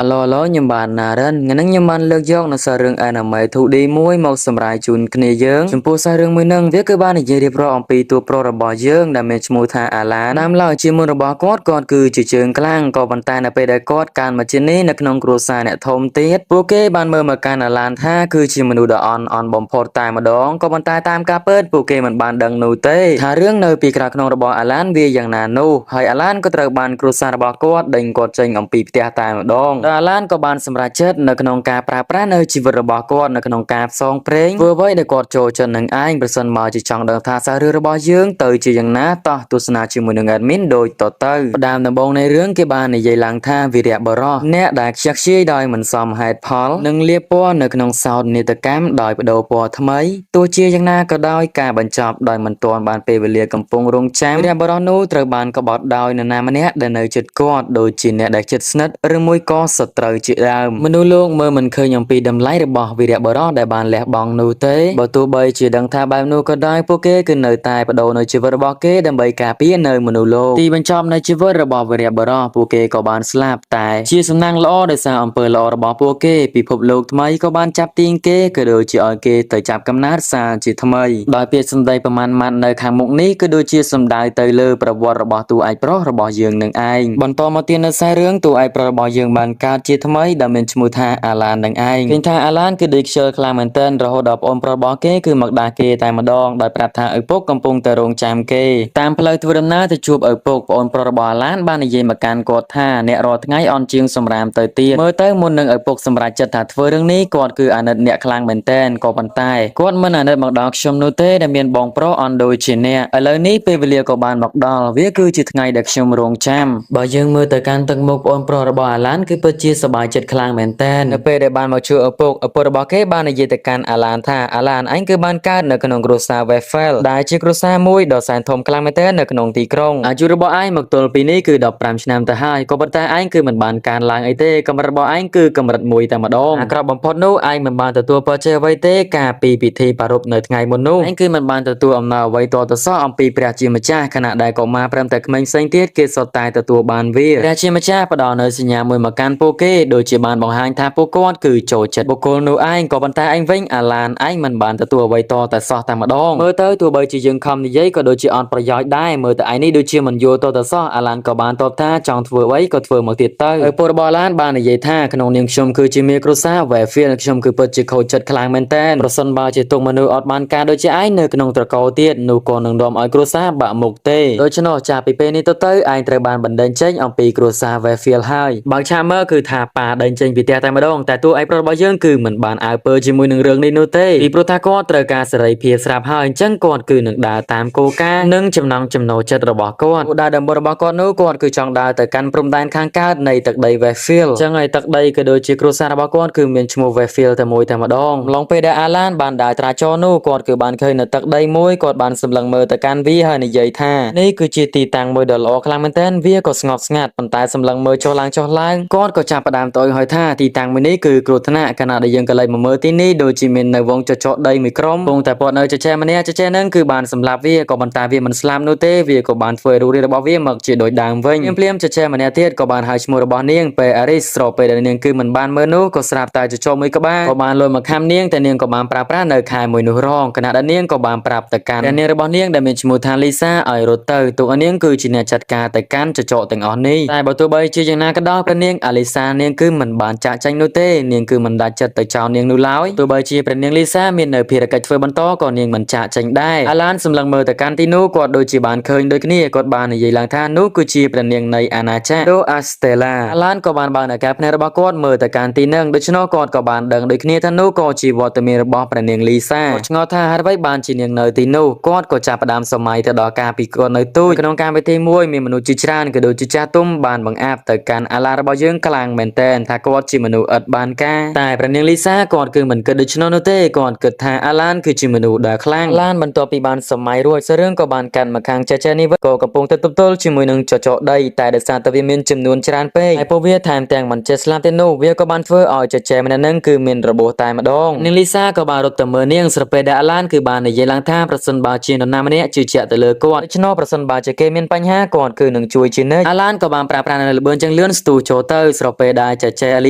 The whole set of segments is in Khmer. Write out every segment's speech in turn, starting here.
អាឡូអាឡូខ្ញុំបាទណារិនថ្ងៃនេះខ្ញុំបានលើកយកនូវសាររឿង Anime 2D មួយមកសម្រាយជូនគ្នាយើងចំពោះសាររឿងមួយហ្នឹងវាគឺបាននិយាយរៀបរាប់អំពីតួប្រុសរបស់យើងដែលមានឈ្មោះថាអាឡានដើមឡើយជាមុនរបស់គាត់គាត់គឺជាជើងខ្លាំងក៏ប៉ុន្តែនៅពេលដែលគាត់កើនមកជានេះនៅក្នុងគ្រួសារអ្នកធំទៀតពួកគេបានមើលមកកាន់អាឡានថាគឺជាមនុស្សដ៏អន់អន់បំផុតតែម្ដងក៏ប៉ុន្តែតាមការពិតពួកគេមិនបានដឹងនោះទេថារឿងនៅពីក្រៅខ្នងរបស់អាឡានវាយ៉ាងណានោះហើយអាឡានក៏ត្រូវបានគ្រួសាររបស់គាត់ដេញគាត់ចេញអំពីផ្ទះតែម្ដងដោយអាឡានក៏បានសម្រេចចិត្តនៅក្នុងការប្រើប្រាស់នៅជីវិតរបស់គាត់នៅក្នុងការផ្សងព្រេងធ្វើអ្វីដែលគាត់ចូលចិត្តនឹងឯងប្រសិនមកជាចង់ដឹងថាសាររឿងរបស់យើងទៅជាយ៉ាងណាតោះទស្សនាជាមួយនឹង admin ដូចតទៅផ្ដើមដំបូងនៃរឿងគេបាននិយាយឡើងថាវីរៈបុរសអ្នកដែលខ្ជះខ្ជាយដោយមិនសមហេតុផលនិងលាបពណ៌នៅក្នុងសោតនាដកម្មដោយបដូរពណ៌ថ្មីទោះជាយ៉ាងណាក៏ដោយការបញ្ចប់ដោយមិនទាន់បានពេលវេលាកំពុងរងចាំវីរៈបុរសនោះត្រូវបានក្បត់ដោយនរណាម្នាក់ដែលនៅជិតគាត់ដូចជាអ្នកដែលជិតស្និទ្ធឬមួយក៏សត្រូវជាដើមមនុស្សលោកមើលមិនឃើញអំពីតម្លៃរបស់វីរៈបុរសដែលបានលះបង់នោះទេបើទោះបីជាដឹងថាបែបនោះក៏ដោយពួកគេគឺនៅតែបដូរនៅជីវិតរបស់គេដើម្បីការពារនៅមនុស្សលោកទីបញ្ចប់នៃជីវិតរបស់វីរៈបុរសពួកគេក៏បានស្លាប់តែជាសំណាងល្អដោយសារអំពើល្អរបស់ពួកគេពិភពលោកថ្មីក៏បានចាប់ទាញគេក៏ដូចជាឲ្យគេទៅចាប់កំណើតសារជាថ្មីដោយពាក្យសម្ដីប្រមាណម៉ាត់នៅខាងមុខនេះគឺដូចជាសំដៅទៅលើប្រវត្តិរបស់តួឯកប្រុសរបស់យើងនឹងឯងបន្តមកទៀតនៅខ្សែរឿងតួឯកប្រុសរបស់យើងបានកើតជាថ្មីដែលមានឈ្មោះថាអាឡាននឹងឯងឃើញថាអាឡានគឺដូចខ្ជិលខ្លាំងមែនទែនរហូតដល់ប្អូនប្រុសរបស់គេគឺមកដាស់គេតែម្ដងដោយប្រាប់ថាឪពុកកំពុងតែរងចាំគេតាមផ្លូវធ្វើដំណើរទៅជួបឪពុកប្អូនប្រុសរបស់អាឡានបាននិយាយមកកាន់គាត់ថាអ្នករាល់ថ្ងៃអន់ជាងសម្រាមទៅទៀតមើលទៅមុននឹងឪពុកសម្រេចចិត្តថាធ្វើរឿងនេះគាត់គឺអាណិតអ្នកខ្លាំងមែនទែនក៏ប៉ុន្តែគាត់មិនអាណិតមកដល់ខ្ញុំនោះទេដែលមានបងប្រុសអន់ដូចជាអ្នកឥឡូវនេះពេលវេលាក៏បានមកដល់វាគឺជាថ្ងៃដែលខ្ញុំរងចាំបើយើងមើលទៅកាន់ទឹកមុខប្អូនប្រុសរបស់អាឡានគឺពិតជាសប្បាយចិត្តខ្លាំងមែនទែននៅពេលដែលបានមកជួបឪពុកឪពុករបស់គេបាននិយាយទៅកាន់អាឡានថាអាឡានអញគឺបានកើតនៅក្នុងគ្រួសារ Westfall ដែលជាគ្រួសារមួយដ៏សែនធំខ្លាំងមែនទែននៅក្នុងទីក្រុងអាយុរបស់ឯងមកទល់ពេលនេះគឺ15ឆ្នាំទៅហើយក៏ប៉ុន្តែឯងគឺមិនបានកើនឡើងអីទេកម្រិតរបស់ឯងគឺកម្រិតមួយតែម្ដងអាក្រក់បំផុតនោះឯងមិនបានទទួលពរជ័យអ្វីទេកាលពីពិធីប្រារព្ធនៅថ្ងៃមុននោះឯងគឺមិនបានទទួលអំណោយអ្វីទាល់តែសោះអំពីព្រះជាម្ចាស់ខណៈដែលកុមារព្រមតែក្មេងផ្សេងទៀតគេសុទ្ធតែទទួលបានវាព្រះជាម្ចាស់ផ្ដល់នូវសញ្ញាមួយមកកាន់ពួកគេដូចជាបានបង្ហាញថាពួកគាត់គឺចូលចិត្តបុគ្គលនោះឯងក៏ប៉ុន្តែឯងវិញអាឡានឯងមិនបានទទួលអ្វីតតែសោះតែម្ដងមើលទៅទោះបីជាយើងខំនិយាយក៏ដូចជាអត់ប្រយោជន៍ដែរមើលទៅឯងនេះដូចជាមិនយល់តតែសោះអាឡានក៏បានតបថាចង់ធ្វើអ្វីក៏ធ្វើមកទៀតទៅឪពុករបស់អាឡានបាននិយាយថាក្នុងនាមខ្ញុំគឺជាមេគ្រួសារ Wellfield ខ្ញុំគឺពិតជាខូចចិត្តខ្លាំងមែនទែនប្រសិនបើជាទុកមនុស្សអត់បានការដូចជាឯងនៅក្នុងត្រកូលទៀតនោះក៏នឹងនាំឲ្យគ្រួសារបាក់មុខទេដូច្នោះចាប់ពីពេលនេះទៅទៅឯងត្រូវបានបណ្ដេញចេញអំពីគ្រួសារ Wellfield ហើយបើឆាមើគឺថាប៉ាដេញចេញពីផ្ទះតែម្ដងតែតួឯកប្រុសរបស់យើងគឺមិនបានអើពើជាមួយនឹងរឿងនេះនោះទេពីព្រោះថាគាត់ត្រូវការសេរីភាពស្រាប់ហើយអញ្ចឹងគាត់គឺនឹងដើរតាមគោលការណ៍និងចំណង់ចំណូលចិត្តរបស់គាត់គោលដៅដំបូងរបស់គាត់នោះគាត់គឺចង់ដើរទៅកាន់ព្រំដែនខាងកើតនៃទឹកដី Westfield អញ្ចឹងហើយទឹកដីក៏ដូចជាគ្រួសាររបស់គាត់គឺមានឈ្មោះ Westfield តែមួយតែម្ដងឡងពេលដែលអាឡានបានដើរត្រាចរនោះគាត់គឺបានឃើញនៅទឹកដីមួយគាត់បានសម្លឹងមើលទៅកាន់វាហើយនិយាយថានេះគឺជាទីតាំងមួយដ៏ល្អខ្លាំងមែនទែនវាក៏ស្ងប់ស្ងាត់ប៉ុន្តែសម្លឹងមើលចុះឡើងចុះឡើងគាត់ក៏ចាប់ផ្ដើមត្អុយហើយថាទីតាំងមួយនេះគឺគ្រោះថ្នាក់ខណៈដែលយើងក៏លេចមកមើលទីនេះដូចជាមាននៅវងចចកដីមួយក្រុមកំពុងតែពាត់នៅចចែម្នាក់ចចែហ្នឹងគឺបានសម្លាប់វាក៏ប៉ុន្តែវាមិនស្លាប់នោះទេវាក៏បានធ្វើរូបរាងរបស់វាមកជាដូចដើមវិញភ្លាមៗចចែម្នាក់ទៀតក៏បានហៅឈ្មោះរបស់នាងពេលអារីសស្របពេលដែលនាងគឺមិនបានមើលនោះក៏ស្រាប់តែចចកមួយក្បាលក៏បានលួចមកខាំនាងតែនាងក៏បានប្រើប្រាស់នៅខែមួយនោះរងខណៈដែលនាងក៏បានប្រាប់ទៅកាន់ព្រះនាងរបស់នាងដែលមានឈ្មោះថាលីសាឲ្យរត់ទៅទុកឲ្យនាងគឺជាអ្នកចាត់ការទៅកាន់ចចកទាំងអស់នេះតែបើទោះបីជាយ៉ាងណាក៏ដោយព្រះនាងអាលីសានាងគឺមិនបានចាក់ចាញ់នោះទេនាងគឺមិនដាច់ចិត្តទៅចោលនាងនោះឡើយទោះបីជាព្រះនាងលីសាមាននៅភារកិច្ចធ្វើបន្តក៏នាងមិនចាក់ចេញដែរអាឡានសម្លឹងមើលទៅកាន់ទីនោះគាត់ដូចជាបានឃើញដូចគ្នាគាត់បាននិយាយឡើងថានោះគឺជាព្រះនាងនៃអាណាចក្រដូអាស្តេឡាអាឡានក៏បានបើកនៅការភ្នែករបស់គាត់មើលទៅកាន់ទីនឹងដូច្នោះគាត់ក៏បានដឹងដូចគ្នាថានោះក៏ជាវត្តមានរបស់ព្រះនាងលីសាគាត់ឆ្ងល់ថាហេតុអ្វីបានជានាងនៅទីនោះគាត់ក៏ចាប់ផ្ដើមសម័យទៅដល់ការពីគាត់នៅទូចក្នុងកម្មវិធីមួយមានមនុស្សជាច្រើនក៏ដូចជាចាស់ទុំបានបង្អាប់ទៅកាន់អាឡានរបស់យើងខ្លាំងមែនទែនថាគាត់ជាមនុស្សឥតបានការតែព្រះនាងលីសាគាត់គឺមិនគិតដូច្នោះនោះទេគាត់គិតថាអាឡានគឺជាមនុស្សដែលខ្លាំងឡានបន្ទាប់ពីបានសម័យរួចសារឿងក៏បានកាន់មកខាងចេចេនេះវិញក៏កំពុងទៅទប់ទល់ជាមួយនឹងចចកដីតែដោយសារតែវាមានចំនួនច្រើនពេកហើយពួកវាថែមទាំងមិនចេះស្លាប់ទេនោះវាក៏បានធ្វើឲ្យចេចេម្នាក់នឹងគឺមានរបួសតែម្ដងនាងលីសាក៏បានរត់ទៅមើលនាងស្របពេលដែលអាឡានគឺបាននិយាយឡើងថាប្រសិនបើជានរណាម្នាក់ជឿជាក់ទៅលើគាត់ដូច្នោះប្រសិនបើជាគេមានបញ្ហាគាត់គឺនឹងជួយជានិច្ចអាឡានក៏បានប្រើប្រាស់នៅល្បឿនចឹងលឿនស្ទុះចូលទៅ ស្របពេលដែលចចែអាល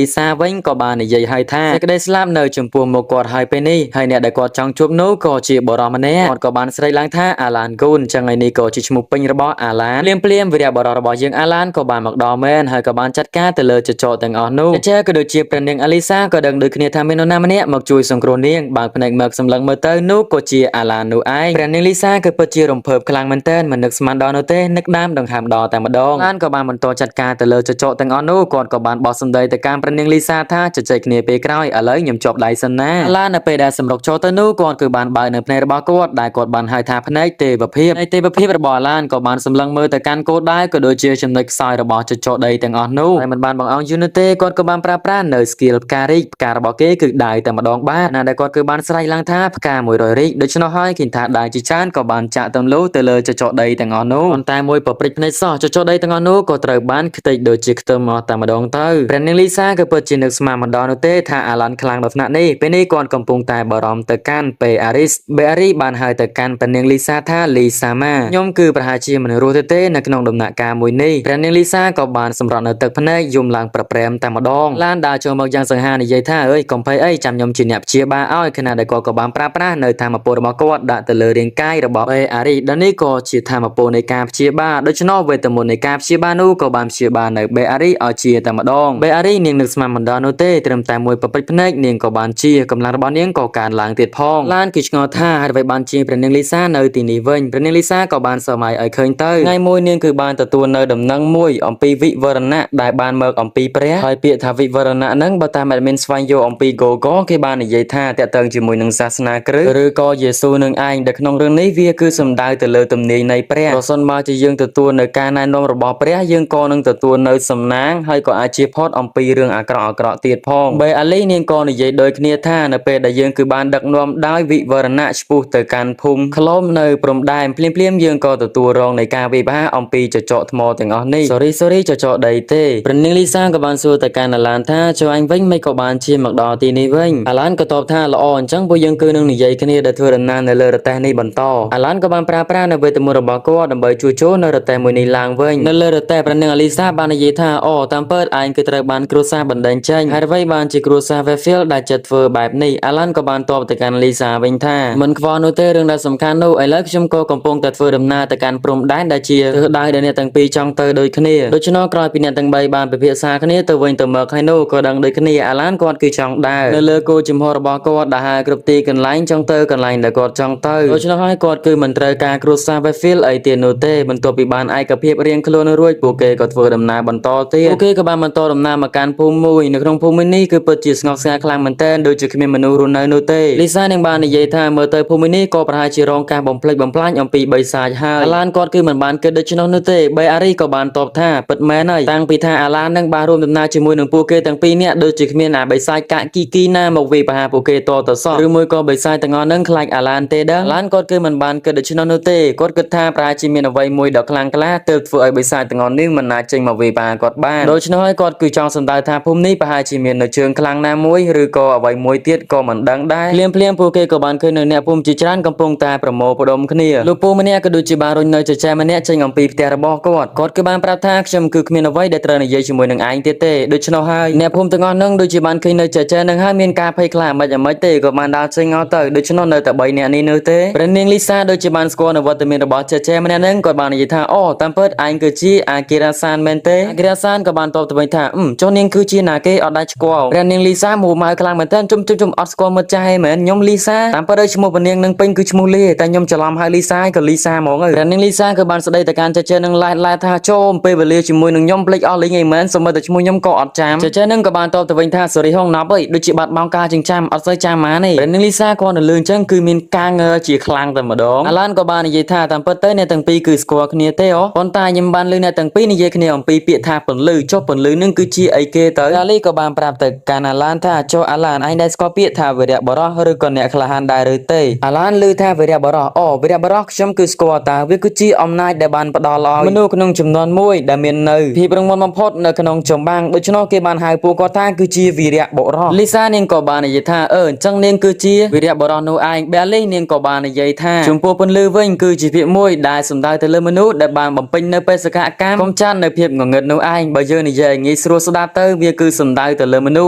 ីសាវិញក៏បាននិយាយឲ្យថាសេចក្តីស្លាប់នៅចំពោះមុខគាត់ហើយពេលនេះហើយអ្នកដែលគាត់ចង់ជួបនោះក៏ជាបុរសម្នាក់គាត់ក៏បានស្រែកឡើងថាអាឡានគូនចឹងឯនេះក៏ជាឈ្មោះពេញរបស់អាឡានភ្លាមភ្លាមវីរៈបុរសរបស់យើងអាឡានក៏បានមកដល់មែនហើយក៏បានចាត់ការទៅលើចចកទាំងអស់នោះចចែក៏ដូចជាព្រះនាងអាលីសាក៏ដឹងដូចគ្នាថាមាននរណាម្នាក់មកជួយសង្គ្រោះនាងបើកភ្នែកមកសម្លឹងមើលទៅនោះក៏ជាអាឡាននោះឯងព្រះនាងលីសាគឺពិតជារំភើបខ្លាំងមែនទែនមិននឹកស្មានដល់នោះទេនឹកដើមដង្ហើមដល់តែម្ដងឡានក៏បានបន្តចាត់ការទៅលើចចកទាំងអស់នោះគាត់ក៏បានបោះសម្ដីទៅកាន់ព្រះនាងលីសាថាជជែកគ្នាពេលក្រោយឥឡូវខ្ញុំជាប់ដៃសិនណាឡាននៅពេលដែលសម្រុកចូលទៅនោះគាត់គឺបានបើកនៅភ្នែករបស់គាត់ដែលគាត់បានហៅថាភ្នែកទេវភាពភ្នែកទេវភាពរបស់ឡានក៏បានសម្លឹងមើលទៅកាន់គោលដៅក៏ដូចជាចំណុចខ្សោយរបស់ចចកដីទាំងអស់នោះតែមិនបានបង្អង់យូរនោះទេគាត់ក៏បានប្រើប្រាស់នៅ skill ផ្ការីកផ្ការបស់គេគឺដាវតែម្ដងបាទណាដែលគាត់គឺបានស្រែកឡើងថាផ្កា100រីកដូច្នោះហើយឃើញថាដាវជាច្រើនក៏បានចាក់ទម្លុះទៅលើចចកដីទាំងអស់នោះប៉ុន្តែមួយប្រព្រឹត្តភ្នែកសោះចចកដីទាំងអស់នោះក៏ត្រូវបានខ្ទេចដូចជាខ្ទឹមអស់តែម្ដងទៅព្រះនាងលីសាក៏ពិតជានឹកស្មានមិនដល់នោះទេថាអាឡាន់ខ្លាំងដល់ថ្នាក់នេះពេលនេះគាត់កំពុងតែបារម្ភទៅកាន់ពេអារីសបេអារីបានហៅទៅកាន់ព្រះនាងលីសាថាលីសាម៉ាខ្ញុំគឺប្រហែលជាមិនរស់ទេទេនៅក្នុងដំណាក់កាលមួយនេះព្រះនាងលីសាក៏បានសម្រក់នៅទឹកភ្នែកយំឡើងប្រព្រែមតែម្ដងឡានដើរចូលមកយ៉ាងសង្ហានិយាយថាអើយកុំភ័យអីចាំខ្ញុំជាអ្នកព្យាបាលឲ្យខណៈដែលគាត់ក៏បានប្រើប្រាស់នៅធម៌ពលរបស់គាត់ដាក់ទៅលើរាងកាយរបស់បេអារីដល់នេះក៏ជាធម៌ពលនៃការព្យាបាលដូច្នោះវេទមន្តនៃការព្យាបាលនោះក៏បានព្យាបាលនៅបេអារីឲ្យជាតែម្ដងបេអារីនាងនឹកស្មានមិនដល់នោះទេត្រឹមតែមួយប្រព្រឹត្តភ្នែកនាងក៏បានជាកម្លាំងរបស់នាងក៏កើនឡើងទៀតផងឡានគឺឆ្ងល់ថាហេតុអ្វីបានជាព្រះនាងលីសានៅទីនេះវិញព្រះនាងលីសាក៏បានសម័យឲ្យឃើញទៅថ្ងៃមួយនាងគឺបានទទួលនៅដំណឹងមួយអំពីវិវរណៈដែលបានមកអំពីព្រះហើយពាក្យថាវិវរណៈហ្នឹងបើតាម admin ស្វែងយល់អំពី Google គេបាននិយាយថាតាក់ទងជាមួយនឹងសាសនាគ្រិស្តឬក៏យេស៊ូនឹងឯងដែលក្នុងរឿងនេះវាគឺសំដៅទៅលើទំនាយនៃព្រះប្រសិនបើជាយើងទទួលនៅការណែនាំរបស់ព្រះយើងក៏នឹងទទួលនៅសំណាងហើយក៏អាចជៀសផុតអំពីរឿងអាក្រក់អាក្រក់ទៀតផងបែអាលីនាងក៏និយាយដូចគ្នាថានៅពេលដែលយើងគឺបានដឹកនាំដោយវិវរណៈឆ្ពោះទៅកាន់ភូមិក្លូមនៅព្រំដែនភ្លាមៗយើងក៏ទទួលរងនៃការវិបាកអំពីចចកថ្មទាំងអស់នេះ sorry sorry ចចកដីទេព្រះនាងលីសាក៏បានសួរទៅកាន់អាឡានថាចុះអញវិញមិនក៏បានជាមកដល់ទីនេះវិញអាឡានក៏តបថាល្អអញ្ចឹងពួកយើងគឺនឹងនិយាយគ្នាដែលធ្វើដំណើរនៅលើរទេះនេះបន្តអាឡានក៏បានប្រើប្រាស់នៅវេទមន្តរបស់គាត់ដើម្បីជួសជុលនៅរទេះមួយនេះឡើងវិញនៅលើរទេះព្រះនាងអាលីសាបាននិយាយថាអូតាមពិតឯងគឺត្រូវបានគ្រួសារបណ្ដេញចេញហើយអ្វីបានជាគ្រួសារ Westfield ដែលចិត្តធ្វើបែបនេះអាឡានក៏បានតបទៅកាន់លីសាវិញថាមិនខ្វល់នោះទេរឿងដែលសំខាន់នោះឥឡូវខ្ញុំក៏កំពុងតែធ្វើដំណើរទៅកាន់ព្រំដែនដែលជាទិសដៅដែលអ្នកទាំងពីរចង់ទៅដូចគ្នាដូច្នោះក្រោយពីអ្នកទាំងបីបានពិភាក្សាគ្នាទៅវិញទៅមកហើយនោះក៏ដឹងដូចគ្នាអាឡានគាត់គឺចង់ដើរនៅលើគោលជំហររបស់គាត់ដែលហើរគ្រប់ទីកន្លែងចង់ទៅកន្លែងដែលគាត់ចង់ទៅដូច្នោះហើយគាត់គឺមិនត្រូវការគ្រួសារ Westfield អីទៀតនោះទេបន្ទាប់ពីបានឯកភាពរៀងខ្លួនរួចពួកគេក៏ធ្វើដំណើរបន្តទៀតពួកគេក៏បានបន្តដំណើរមកកាន់ភូមិមួយនៅក្នុងភូមិមួយនេះគឺពិតជាស្ងប់ស្ងាត់ខ្លាំងមែនទែនដូចជាគ្មានមនុស្សរស់នៅនោះទេលីសានឹងបាននិយាយថាមើលទៅភូមិនេះក៏ប្រហែលជារងការបំផ្លិចបំផ្លាញអំពីបិសាចហើយអាឡានគាត់គឺមិនបានគិតដូច្នោះនោះទេបេអារីក៏បានតបថាពិតមែនហើយតាំងពីថាអាឡាននឹងបានរួមដំណើរជាមួយនឹងពួកគេទាំងពីរនាក់ដូចជាគ្មានអាបិសាចកាក់គីគីណាមកវាយប្រហារពួកគេតទៅសោះឬមួយក៏បិសាចទាំងអស់នឹងខ្លាចអាឡានទេដែរអាឡានគាត់គឺមិនបានគិតដូច្នោះនោះទេគាត់គិតថាប្រហែលជាមានអ្វីមួយដ៏ខ្លាំងក្លាទើបធ្វើឲ្យបិសាចទាំងអស់នេះមិនអាចចេញមកវាយប្រហារគាត់បានដូច្នោះហើយគាត់គឺចង់សម្ដៅថាភូមិនេះប្រហែលជាមាននៅជើងខ្លាំងណាមួយឬក៏អ្វីមួយទៀតក៏មិនដឹងដែរភ្លាមភ្លាមពួកគេក៏បានឃើញនៅអ្នកភូមិជាច្រើនកំពុងតែប្រមូលផ្ដុំគ្នាលោកពូម្នាក់ក៏ដូចជាបានរុញនៅចចែម្នាក់ចេញអំពីផ្ទះរបស់គាត់គាត់គឺបានប្រាប់ថាខ្ញុំគឺគ្មានអ្វីដែលត្រូវនិយាយជាមួយនឹងឯងទៀតទេដូច្នោះហើយអ្នកភូមិទាំងអស់នឹងដូចជាបានឃើញនៅចចែនឹងហើយមានការភ័យខ្លាចមិនអាម៉េចទេក៏បានដើរចេញអស់ទៅដូច្នោះនៅតែ3នាក់នេះនៅទេព្រះនាងលីសាដូចជាបានស្គាល់នៅវត្តមានរបស់ចចែម្នាក់នឹងគាត់បាននិយាយថាអូតាមពិតឯងគឺជាអាគីរ៉ាសានមែនទេអាគីរ៉ាសានក៏បានតបទៅវិញថាអឺចុះនាងគឺជាណាគេអត់ដែរស្គាល់ព្រះនាងលីសាមួម៉ៅខ្លាំងមែនទែនជុំជុំជុំអត់ស្គាល់មិត្តចាស់ឯងមែនខ្ញុំលីសាតាមពិតឈ្មោះព្រះនាងនឹងពេញគឺឈ្មោះលីតែខ្ញុំច្រឡំហៅលីសាក៏លីសាហ្មងហើយព្រះនាងលីសាគឺបានស្ដីទៅកាន់ចចែនឹងឡែតឡែតថាចូលពេលវេលាជាមួយនឹងខ្ញុំភ្លេចអស់លីងឯងមែនសូម្បីតែឈ្មោះខ្ញុំក៏អត់ចាំចចែនឹងក៏បានតបទៅវិញថា sorry ហងណាប់អើយដូចជាបាត់បង់ការចិញ្ចាំអត់សូវចាំម៉ាទេព្រះនាងលីសាគាត់នៅលឿនអញ្ចឹងគឺមានការងើជាខ្លាំងតែម្ដងអាឡានក៏បាននិយាយថាតាមពិតទៅអ្នកទាំងពីរគឺស្គាល់គ្នាទេអូប៉ុន្តែខ្ញុំបានឮអ្នកទាំងពីរនិយាយគ្នាអំពីពាក្យថាពន្លឺចុះពន្លឺនឹងគឺជាអីគេទៅអាលីក៏បានប្រាប់ទៅកាន់អាឡានថាចុះអាឡានឯងដែលស្គាល់ពាក្យថាវីរៈបរោះឬក៏អ្នកក្លាហានដែរឬទេអាឡានឮថាវីរៈបរោះអូវីរៈបរោះខ្ញុំគឺស្គាល់តើវាគឺជាអំណាចដែលបានផ្ដល់ឲ្យមនុស្សក្នុងចំនួនមួយដែលមាននៅភាពរឹងមាំបំផុតនៅក្នុងចម្បាំងដូច្នោះគេបានហៅពួកគាត់ថាគឺជាវីរៈបុរសលីសានាងក៏បាននិយាយថាអឺអញ្ចឹងនាងគឺជាវីរៈបុរសនោះឯងបែលីនាងក៏បាននិយាយថាចំពោះពន្លឺវិញគឺជាពាក្យមួយដែលសំដៅទៅលើមនុស្សដែលបានបំពេញនៅបេសកកម្មកុំចាន់នៅភាពងងឹតនោះឯងបើយើងនិយាយ ងាយស្រួលស្ដាប់ទៅវាគឺសំដៅទៅលើមនុស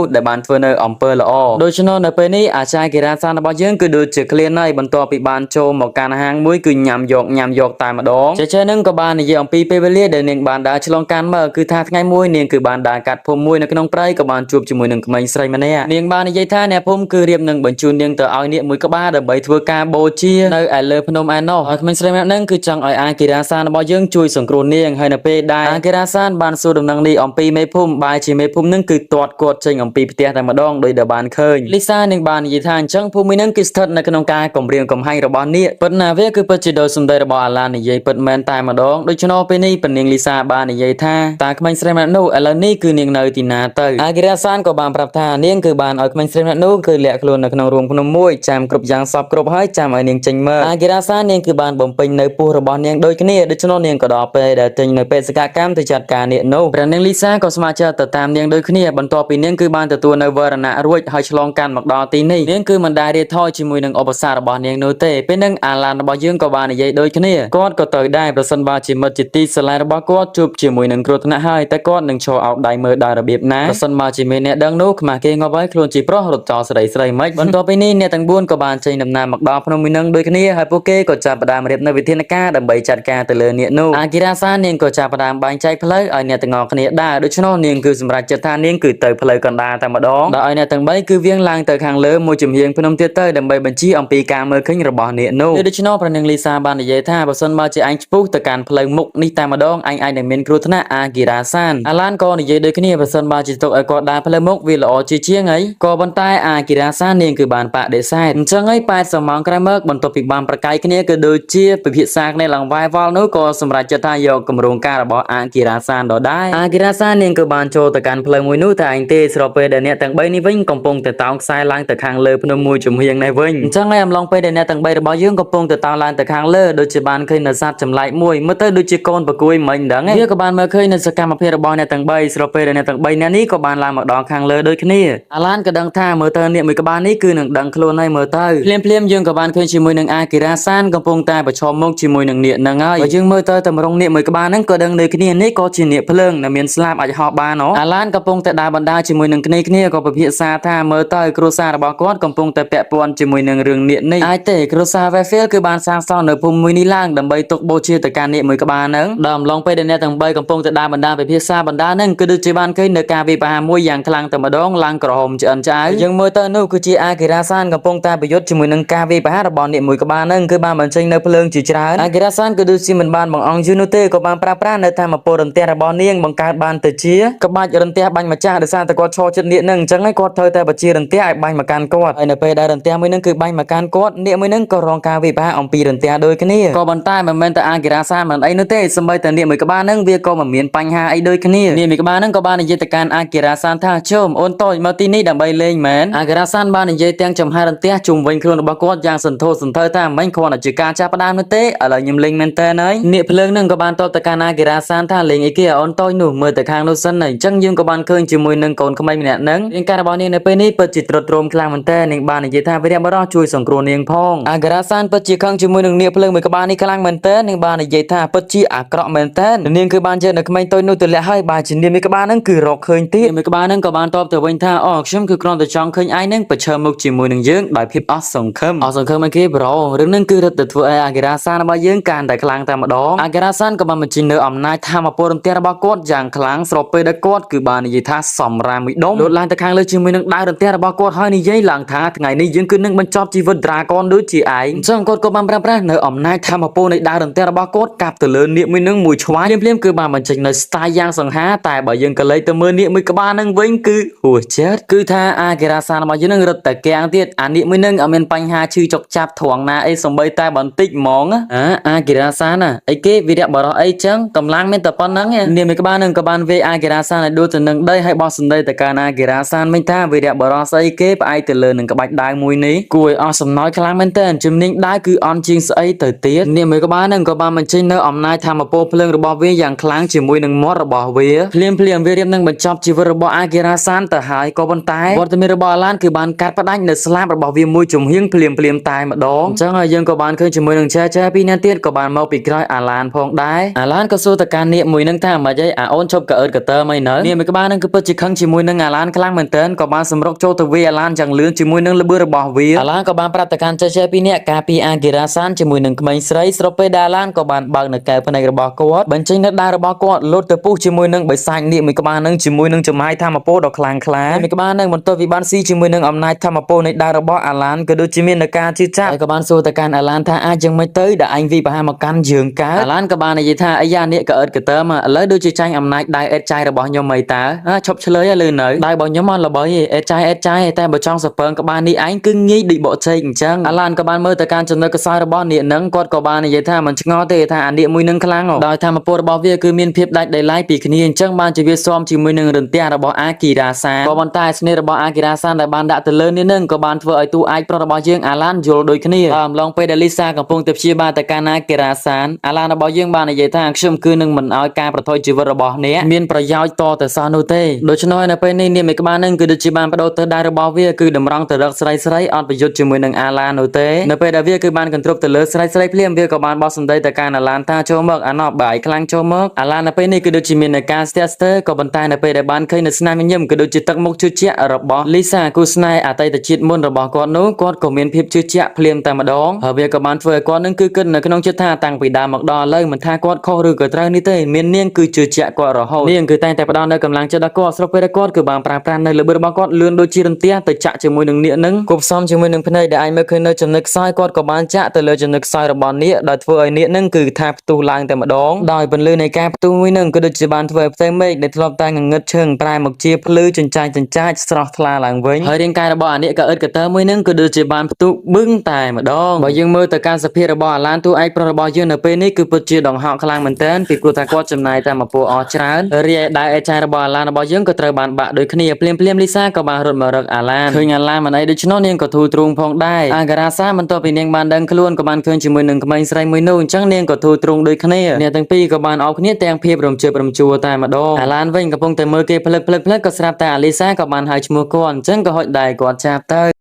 ្សដែលបានធ្វើនៅអំពើល្អដូច្នោះនៅពេលនេះអាចារ្យគិរាសានរបស់យើងគឺដូចជាឃ្លានហើយបន្ទាប់ពីបានចូលមកកាន់ហាងមួយគឺញ៉ាំយកញ៉ាំយកតែម្ដងចេះចេះនឹងក៏បាននិយាយអំពីពេលវេលាដែលនាងបានដើរឆ្លងកាត់មកគឺថាថ្ងៃមួយនាងគឺបានដើរកាត់ភូមិមួយនៅក្នុងព្រៃក៏បានជួបជាមួយនឹងក្មេងស្រីម្នាក់នាងបាននិយាយថាអ្នកភូមិគឺរៀបនឹងបញ្ជូននាងទៅឲ្យនាគមួយក្បាលដើម្បីធ្វើការបូជានៅឯលើភ្នំឯណោះហើយក្មេងស្រីម្នាក់ហ្នឹងគឺចង់ឲ្យអាគិរាសានរបស់យើងជួយសង្គ្រោះនាងហើយនៅពេលដែលអាគិរាសានបានសួរដំណឹងនេះអំពីមេភូមិបែរជាមេភូមិហ្នឹងគឺទាត់គាត់ចេញអំពីផ្ទះតែម្ដងដោយដែលបានឃើញលីសានាងបាននិយាយថាអញ្ចឹងភូមិមួយហ្នឹងគឺស្ថិតនៅក្នុងការគំរាមកំហែងរបស់នាគពិតណាស់វាគឺពិតជាដោយសម្ដីរបស់អាឡាននិយាយពិតមែនតែម្ដងដូច្នោះពេលនេះពនាងលីសាបាននិយាយថាតើក្មេងស្រីម្នាក់នោះឥឡូវនេះគឺនាងនៅទីណាទៅអាគិរាសានក៏បានប្រាប់ថានាងគឺបានឲ្យក្មេងស្រីម្នាក់នោះគឺលាក់ខ្លួននៅក្នុងរូងភ្នំមួយចាំគ្រប់យ៉ាងសពគ្រប់ហើយចាំឲ្យនាងចេញមើលអាគិរាសាននាងគឺបានបំពេញនៅពោះរបស់នាងដូចគ្នាដូច្នោះនាងក៏ដល់ពេលដែលចេញនៅបេសកកម្មទៅចាត់ការនាគនោះព្រះនាងលីសាក៏ស្ម័គ្រចិត្តទៅតាមនាងដូចគ្នាបន្ទាប់ពីនាងគឺបានទទួលនៅវរណៈរួចហើយឆ្លងកាត់មកដល់ទីនេះនាងគឺមិនដែលរាថយជាមួយនឹងឧបសគ្គរបស់នាងនោះទេពេលនឹងអាឡានរបស់យើងក៏បាននិយាយដូចគ្នាគាត់ក៏ទៅដែរប្រសិនបើជាមិត្តជាទីស្រឡាញ់របស់គាត់ជួបជាមួយនឹងគ្រោះថ្នាក់ហើយតែគាត់នឹងឈរអោបដៃមើលដល់របៀបណាប្រសិនបើជាមានអ្នកដឹងនោះខ្មាស់គេងាប់ហើយខ្លួនជាប្រុសរត់ចោលស្រីស្រីមិនបន្ទាប់ពីនេះអ្នកទាំង4ក៏បានចេញដំណើរមកដល់ភ្នំមួយនឹងដូចគ្នាហើយពួកគេក៏ចាប់ផ្ដើមរៀបនៅវិធានការដើម្បីចាត់ការទៅលើនាគនោះអាគិរាសានាងក៏ចាប់ផ្ដើមបែងចែកផ្លូវឲ្យអ្នកទាំងអស់គ្នាដើរដូច្នោះនាងគឺសម្រេចចិត្តថានាងគឺទៅផ្លូវកណ្ដាលតែម្ដងដោយឲ្យអ្នកទាំង3គឺវៀងឡើងទៅខាងលើមួយចំហៀងភ្នំទៀតទៅដើម្បីបញ្ជាអំពីការមើលឃើញរបស់នាគនោះដូច្នោះព្រះនាងលីសាបាននិយាយថាបើសិនបើជាឯងឆ្ពុះទៅកាន់ផ្លូវមុខនេះតែម្ដងឯងអាចនឹងមានគ្រោះថ្នាក់អាគិរាសានអាឡានក៏និយាយដូចគ្នាបើសិនបើជាទុកឲ្យគាត់ដើរផ្លូវមុខវាល្អជាជាងអីក៏ប៉ុន្តែអាគិរាសាននាងគឺបានបដិសេធអញ្ចឹងឯង80ម៉ោងក្រោយមកបន្ទាប់ពីបានប្រកែកគ្នាគឺដូចជាពិភាក្សាគ្នាឡើងវាយវល់នោះក៏សម្រេចចិត្តថាយកគម្រោងការរបស់អាគិរាសានដដែលអាគិរាសាននាងគឺបានចូលទៅកាន់ផ្លូវមួយនោះតែឯងទេស្របពេលដែលអ្នកទាំង3នេះវិញកំពុងតែតោងខ្សែឡើងទៅខាងលើភ្នំមួយចំហៀងនេះវិញអញ្ចឹងឯងអំឡុងពេលដែលអ្នកទាំង3របស់យើងកំពុងតែតោងឡើងទៅខាងលើដូចជាបានឃើញនៅសត្វចម្លែកមួយមើលទៅដូចជាកូនប្រគួយមិនដឹងឯងវាក៏បានមើលឃើញនៅសកម្មភាពរបស់អ្នកទាំង3ស្របពេលដែលអ្នកទាំង3អ្នកនេះក៏បានឡើងមកដល់ខាងលើដូចគ្នាអាឡានក៏ដឹងថាមើលទៅអ្នកមួយក្បាលនេះគឺនឹងដឹងខ្លួនហើយមើលទៅភ្លាមភ្លាមយើងក៏បានឃើញជាមួយនឹងអាគិរាសានកំពុងតែប្រឈមមុខជាមួយនឹងនាគហ្នឹងហើយបើយើងមើលទៅតម្រងនាគមួយក្បាលហ្នឹងក៏ដឹងនៅគ្នានេះក៏ជានាគភ្លើងដែលមានស្លាបអាចហោះបានហ៎អាឡានកំពុងតែដើរបណ្ដើរជាមួយនឹងគ្នាគ្នាក៏ពិភាក្សាថាមើលទៅគ្រួសាររបស់គាត់កំពុងតែពាក់ព័ន្ធជាមួយនឹងរឿងនាគនេះអាចទេគ្រួសារ Westfield គឺបានសាងសង់នៅភូមិមួយនេះឡើងដើម្បីទុកបូជាទៅកាន់នាគមួយក្បាលហ្នឹងដល់អំឡុងពេលដែលអ្នកទាំង3កំពុងតែដើរបណ្ដើរពិភាក្សាបណ្ដើរហ្នឹងគឺដូចជាបានឃើញនៅការវិបាមួយយ៉ាងខ្លាំងតែម្ដងឡើងក្រហមឆ្អិនឆ្អៅយើងមើលទៅនោះគឺជាអាគិរាសានកំពុងតែប្រយុទ្ធជាមួយនឹងការវិបារបស់នាគមួយក្បាលហ្នឹងគឺបានបញ្ចេញនៅភ្លើងជាច្រើនអាគិរាសានគឺដូចជាមិនបានបង្អង់យូរនោះទេក៏បានប្រើប្រាស់នៅធម្មពលរន្ទះរបស់នាងបង្កើតបានទៅជាក្បាច់រន្ទះបាញ់ម្ចាស់ដោយសារតែគាត់ឈរចិត្តនាគហ្នឹងអញ្ចឹងហើយគាត់ត្រូវតែបញ្ជារន្ទះឲ្យបាញ់មកកាន់គាត់ហើយនៅពេលដែលរន្ទះមួយហ្នឹងគឺបាញ់មកកាន់គាត់នាគមួយហ្នឹងក៏រងការវិបាកអំពីរន្ទះដូចគ្នាក៏ប៉ុន្តែមិនមែនតែអាគិរាសានមិនអីនោះទេសម្បីតែនាគមួយក្បាលហ្នឹងវាក៏មិនមានបញ្ហាអីដូចគ្នានាគមួយក្បាលហ្នឹងក៏បាននិយាយទៅកាន់អាគិរាសានថាជុំអូនតូចមកទីនេះដើម្បីលេងមែនអាគិរាសានបាននិយាយទាំងចំហារន្ទះជុំវិញខ្លួនរបស់គាត់យ៉ាងសន្ធោសន្ធៅថាមិនគ្រាន់តែជាការចាប់ផ្ដើមនោះទេឥឡូវខ្ញុំលេងមែនតើហើយនាគភ្លើងហ្នឹងក៏បានតបទៅកាន់អាគិរាសានថាលេងអីគេអូនតូចនោះមើលទៅខាងនោះសិនហើយអញ្ចឹងយើងក៏បានឃើញជាមួយនឹងកូនក្មេងម្នាក់ហ្នឹងរាងកាយរបស់នាងនៅពេលនេះពិតជាទ្រុឌទ្រោមខ្លាំងមែនតើនាងបាននិយាយថាវីរៈបុរសជួយសង្គ្រោះនាងផងអាគិរាសានពិតជាខឹងជាមួយនឹងនាគភ្លើងមួយក្បាលនេះខ្លាំងមែនតើនាងបាននិយាយថាពិតជាអាក្រក់មែនតើនាងគឺបានយកនៅក្មេងតូចនោះទៅលាក់ហើយបើជានាងមួយក្បាលហ្នឹងគឺរកឃើញទៀតនាងមួយក្បាលហ្នឹងក៏បានតបទៅវិញថាអូខ្ញុំគឺគ្រាន់តែចង់ឃើញឯងហ្នឹងប្រឈមមុខជាមួយនឹងយើងដោយភាពអស់សង្ឃឹមអស់សង្ឃឹមអីគេប្រូរឿងហ្នឹងគឺរត់ទៅធ្វើឲ្យអាគិរាសានរបស់យើងកាន់តែខ្លាំងតែម្ដងអាគិរាសានក៏បានបញ្ចេញនៅអំណាចធម៌ពលរន្ទះរបស់គាត់យ៉ាងខ្លាំងស្របពេលដែលគាត់គឺបាននិយាយថាសំរាមមួយដុំលោតឡើងទៅខាងលើជាមួយនឹងដាវរន្ទះរបស់គាត់ហើយនិយាយឡើងថាថ្ងៃនេះយើងគឺនឹងបញ្ចប់ជីវិត Dragon ដូចជាឯងអញ្ចឹងគាត់ក៏បានប្រើប្រាស់នៅអំណាចធម៌ពលនៃដាវរន្ទះរបស់គាត់កាប់ទៅលើនាគមួយនឹងមួយឆ្វាយភ្លាមៗគឺបានបញ្ចេញនៅ style យ៉ាងសង្ហាតែបើយើងក៏លេចទៅមើលនាគមួយក្បាលនឹងវិញគឺហួសចិត្តគឺថាអាគិរាសានរបស់យើងនឹងរត់តែកាំងទៀតអានាគមួយនឹងអត់មានបញ្ហាឈឺចុកចាប់ត្រង់ណាអីសំបីតែបន្តិចហ្មងអាអាគិរាសានណាអីគេវីរៈបរោះអីចឹងកម្លាំងមានតែប៉ុណ្្នឹងឯងនាគមួយក្បាលនឹងក៏បានវាយអាគិរាសានឲ្យដួលទៅនឹងដីហើយបោះសម្ដីទៅកាន់អាគិរាសានវិញថាវីរៈបរោះស្អីគេផ្អែកទៅលើនឹងក្បាច់ដាវមួយនេះគួរឲ្យអស់សំណោចខ្លាំងមែនទែនជំនាញដាវគឺអន់ជាងស្អីទៅទៀតនាគមួយក្បាលនឹងក៏បានបញ្ចេញនៅអំណាចធម៌ពលភ្លើងរបស់វាយ៉ាងខ្លាំងជាមួយនឹងមាត់របស់វាភ្លាមភ្លាមវារៀបនឹងបញ្ចប់ជីវិតរបស់អាគិរាសានទៅហើយក៏ប៉ុន្តែវត្តមានរបស់អាឡានគឺបានកាត់ផ្ដាច់នៅស្លាបរបស់វាមួយចំហៀងភ្លាមភ្លាមតែម្ដងអញ្ចឹងហើយយើងក៏បានឃើញជាមួយនឹងចែចែពីរនាក់ទៀតក៏បានមកពីក្រោយអាឡានផងដែរអាឡានក៏សួរទៅកាន់នាគមួយនឹងថាម៉េចហីអាអូនឈប់កអើតក តើមិននៅនាគមួយក្បាលនឹងគឺពិតជាខឹងជាមួយនឹងអាឡានខ្លាំងមែនទែនក៏បានសម្រុកចូលទៅវាយអាឡានយ៉ាងលឿនជាមួយនឹងល្បឿនរបស់វាអាឡានក៏បានប្រាប់ទៅកាន់ចេចេពីរនាក់ការពីអាគីរ៉ាសានជាមួយនឹងក្មេងស្រីស្របពេលដែលអាឡានក៏បានបើកនៅកែវភ្នែករបស់គាត់បញ្ចេញនៅដាវរបស់គាត់លោតទៅពុះជាមួយនឹងបិសាចនាគមួយក្បាលនឹងជាមួយនឹងចំហាយធម្មពលដ៏ខ្លាំងក្លានាគមួយក្បាលនឹងបន្ទាប់ពីបានស៊ីជាមួយនឹងអំណាចធម្មពលនៃដាវរបស់អាឡានក៏ដូចជាមាននៅការជឿចាប់ហើយក៏បានសួរទៅកាន់អាឡានថាអាចយ៉ាងម៉េចទៅដែលឯងវិបហាមកកាន់យើងកើតអាឡានក៏បាននិយាយថាអាយ៉ានេះក៏អិតកតើមកឥឡូវដូចជាចាញ់អំណាចដៃអេតចាយរបស់ខ្ញុំអីតើឈប់ឆ្លើយឲ្យលឺនៅដៃរបស់ខ្ញុំអត់ល្បីទេអេតចាយអេតចាយតែបើចង់សពើងក្បាលនេះឯងគឺងាយដូចបកជែកអញ្ចឹងអាឡានក៏បានមើលទៅកាន់ចំណុចខ្សោយរបស់នាគនឹងគាត់ក៏បាននិយាយថាមិនឆ្ងល់ទេថាអានាគមួយនឹងខ្លាំងដោយធម្មពលរបស់វាគឺមានភាពដាច់ដោយឡែកពីគ្នាអញ្ចឹងបានជាវាស៊ាំជាមួយនឹងរន្ទះរបស់អាគីរ៉ាសានក៏ប៉ុន្តែស្នេហ៍របស់អាគីរ៉ាសានដែលបានដាក់ទៅលើនាគនឹងក៏បានធ្វើឲ្យតួឯកប្រុសរបស់យើងអាឡានយល់ដូចគ្នាអំឡុងពេលដែលលីសាកំពុងតែព្យាបាលទៅកាន់អាគីរ៉ាសានអាឡានរបស់យើងបាននិយាយថាខ្ញុំគឺនឹងមិនឲ្យការប្រថុយជីវិតរបស់អ្នកមានប្រយោជន៍តទៅសោះនោះទេដូច្នោះនៅពេលនេះនាគមួយក្បាលនឹងគឺដូចជាបានបដូរទៅដៃរបស់វាគឺតម្រង់ទៅរកស្រីស្រីអត់ប្រយុទ្ធជាមួយនឹងអាឡាននោះទេនៅពេលដែលវាគឺបានកន្ទ្រប់ទៅលើស្រីស្រីភ្លាមវាក៏បានបោះសម្ដីទៅកាន់អាឡានថាចូលមកអាណោបាយខ្លាំងចូលមកអាឡាននៅពេលនេះគឺដូចជាមាននៅការស្ទះស្ទើក៏ប៉ុន្តែនៅពេលដែលបានឃើញនៅស្នាមញញឹមក៏ដូចជាទឹកមុខជឿជាក់របស់លីសាគូស្នេហ៍អតីតជាតិមុនរបស់គាត់នោះគាត់ក៏មានភាពជឿជាក់ភ្លាមតែម្ដងហើយវាក៏បានធ្វើឲ្យគាត់នឹងគឺគិតនៅក្នុងចិត្តថាតាំងពីដើមមកដល់ឥឡូវមិនថាគាត់ខុសឬក៏ត្រូវនេះទេមាននាងគឺជឿជាក់គាត់រហូតនាងគឺតែងតែផ្ដល់នៅកម្លាំងចិត្តដល់គាត់ស្របពេលដែលគាត់គឺបានប្រើប្រាស់នៅល្បឿនរបស់គាត់លឿនដូចជារន្ទះទៅចាក់ជាមួយនឹងនាគនឹងគប់ផ្សំជាមួយនឹងភ្នែកដែលអាចមើលឃើញនៅចំណុចខ្សោយគាត់ក៏បានចាក់ទៅលើចំណុចខ្សោយរបស់នាគដោយធ្វើឲ្យនាគនឹងគឺថាផ្ទុះឡើងតែម្ដងដោយពន្លឺនៃការផ្ទុះមួយនឹងក៏ដូចជាបានធ្វើឲ្យផ្ទៃមេឃដែលធ្លាប់តែងងឹតឈឹងប្រែមកជាភ្លឺចិញ្ចាចចិញ្ចាចស្រស់ថ្លាឡើងវិញហើយរាងកាយរបស់អានាគក៏ឥតកតើមួយនឹងក៏ដូចជាបានផ្ទុះបឹងតែម្ដងបើយើងមើលទៅការសភាពរបស់អាឡានតួឯកប្រុសរបស់យើងនៅពេលនេះគឺពិតជាដង្ហក់ខ្លាំងមែនទែនពីព្រោះថាគាត់ចំណាយតែមកពលអស់ច្រើនរីឯដៅអេចារបស់អាឡានរបស់យើងក៏ត្រូវបានបាក់ដូចគ្នាភ្លាមភ្លាមលីសាក៏បានរត់មករកអាឡានឃើញអាឡានមិនអីដូច្នោះនាងក៏ធូរទ្រូងផងដែរអាការ៉ាសាបន្ទាប់ពីនាងបានដឹងខ្លួនក៏បានឃើញជាមួយនឹងក្មេងស្រីមួយនោះអញ្ចឹងនាងក៏ធូរទ្រូងដូចគ្នាអ្នកទាំងពីរក៏បានអោបគ្នាទាំងភាពរំជើបរំជួលតែម្ដងអាឡានវិញកំពុងតែមើលគេផ្លឹកផ្លឹកផ្លឹកក៏ស្រាប់តែអាលីសាក៏បានហៅឈ្មោះគាត់អញ្ចឹងក៏ហុចដៃគាត់ចាប់ទៅ។